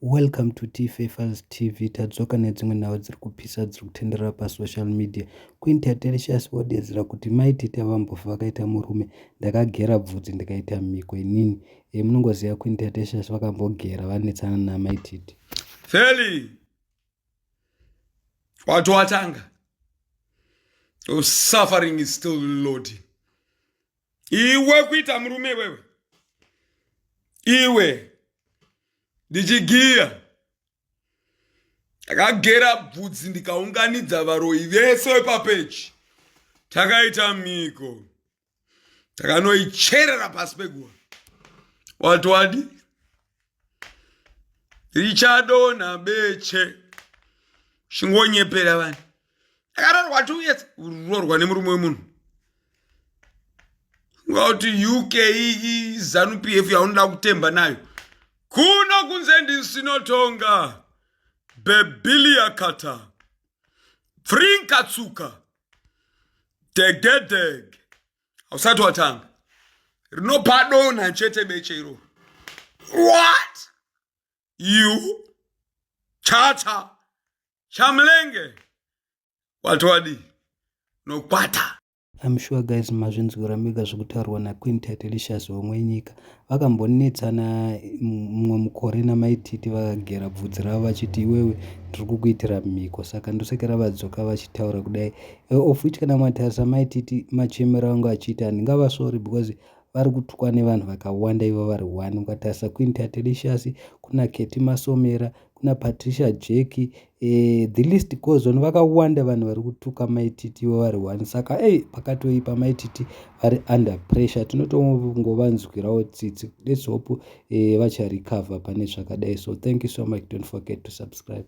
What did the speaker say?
Welcome to Tfafers TV. Tadzoka nedzimwe nhau dziri kupisa dziri kutenderera pasocial media. Queen Tatelicious vodedzera kuti Mai Titi avambofa vakaita murume. Ndakagera bvudzi ndikaita mhiko inini. E, munongoziva Queen Tatelicious vakambogera vanetsana naMai Titi. Feli watowatanga. Your suffering is still loading. Iwe kuita murume iwewe, iwe ndichigiya ndakagera bvudzi ndikaunganidza varoyi vese vepapeji, takaita mhiko, takanoicherera pasi peguva. Wati wadi richadonha beche, chingonyepera vanhu. Akarorwa 2 years, rorwa nemurume wemunhu. Ngakuti UK ZANU PF yaunoda kutemba nayo kuno kunze ndisinotonga bebilia kata frinkatsuka degedege. Hausati watanga, rinopadonha chete beche iroro. What you chacha chamulenge watwadi nokwata. I'm sure guys mazvinzwira mega zvekutaurwa naQueen Tatelicious vomwe nyika. Vakambonetsana mumwe mukore naMaititi, vakagera bvudzi ravo vachiti iwewe ndiri kukuitira mhiko, saka ndosekera vadzoka vachitaura kudai, of which kana matarisa Maititi machemero angu achiita, handingavasori because vari kutukwa nevanhu vakawanda ivo vari one. Ukatarisa Queen Tatelicious, kuna Keti Masomera, kuna Patricia Jeki, the list goes on. Vakawanda vanhu vari kutuka Maititi ivo vari one, saka ei pakatoipa. Maititi vari under pressure, tinotongovanzwirawo tsitsi. Let's hope vacharecover pane zvakadai. So thank you so much, don't forget to subscribe.